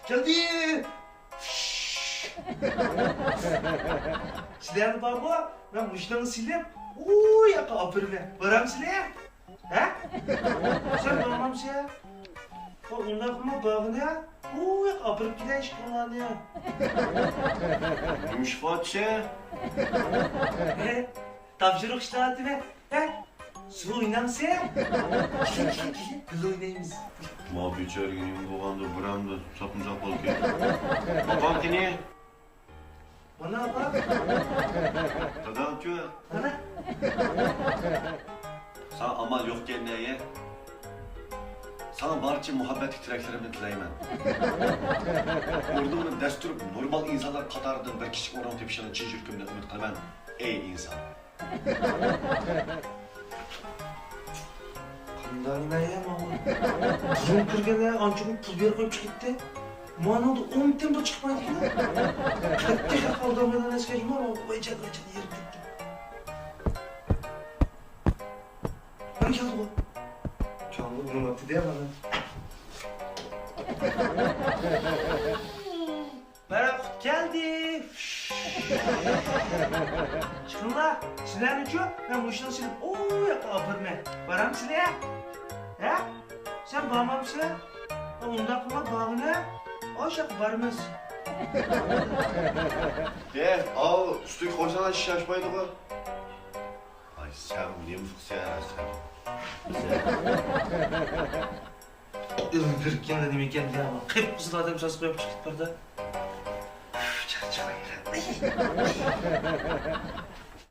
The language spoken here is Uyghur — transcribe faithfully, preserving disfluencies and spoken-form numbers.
كەلدى. سىلەرنى بارغۇ، مەن مۇشۇنى سېلىپ، ئۇ ياققا ئاپىرىمەن. بارامسىلەر؟ ھە؟ سەن بارمامسەن؟ ئۇنداقمۇ بارغىنە؟ ئۇ ياققا ئاپىرىپ كېلە ئىشقىلارنى. نېمە ئىش بارچە؟ ھە؟ تاپشۇرۇق ئىشلەۋاتىمەن. ھە؟ سۇ ئوينامسەن؟ كېلىڭ، كېلىڭ، كېلىڭ، بىللە ئوينايمىز. ما بىچارىگە نېمە بولغاندۇ، بىرەمدە ساپمۇساپ بولۇپ كەتتى. ئاپام قېنى؟ مانا ئاپا. داداڭچۇ؟ مانا. ساڭا ئامال يوقكەن دەيە. ساڭا بارچە مۇھەببەتلىك تىلەكلىرىمنى تىلەيمەن. ئورنۇڭنى دەس تۇرۇپ، نورمال ئىنسانلار قاتارىدىن بىر كىشىلىك ئورۇن تېپىشىڭنى چىن يۈرىكىمدىن ئۈمىد قىلىمەن، ئەي ئىنسان. قانداق ئىنايە ماڭا؟ بۇرۇن كىرگەندە ئانچە پۇل بېرىپ قويۇپ چىقىپتى. مانىڭدا ئون تىن بۇ چىقمايدىكەن. قەتئىي خەق ئالدانمايدىغان ئەسكەرمۇ. ۋايجان، ۋايجان، يېرىم كەتتىم. مانا كەلدىغۇ. چاڭلىق نومۇر دېدى مانا. پاراخوت كەلدى. چىقىڭلار، سىلەرنىچۇ؟ مەن مۇشۇنى سېلىپ ئۇ ياققا ئاپىرىمەن. بارامسىلەر؟ ھە؟ سەن بارمامسىلەر؟ ئۇنداق قىلما، بارغىنە. ئاشاق بارىمىز. ئە، ئاۋۇ ئۈستىگە قويساڭلار شىش شاشمايدىغۇ. ئاي، سەن نېمە قىلسەن، سەن؟ ئۆلتۈرۈپ كەلدى نېمىكەن دېگەن، قىپقىزىل ئادەم ساز قويۇپ چىقىپ باردا. ئۇف، چارچىغان.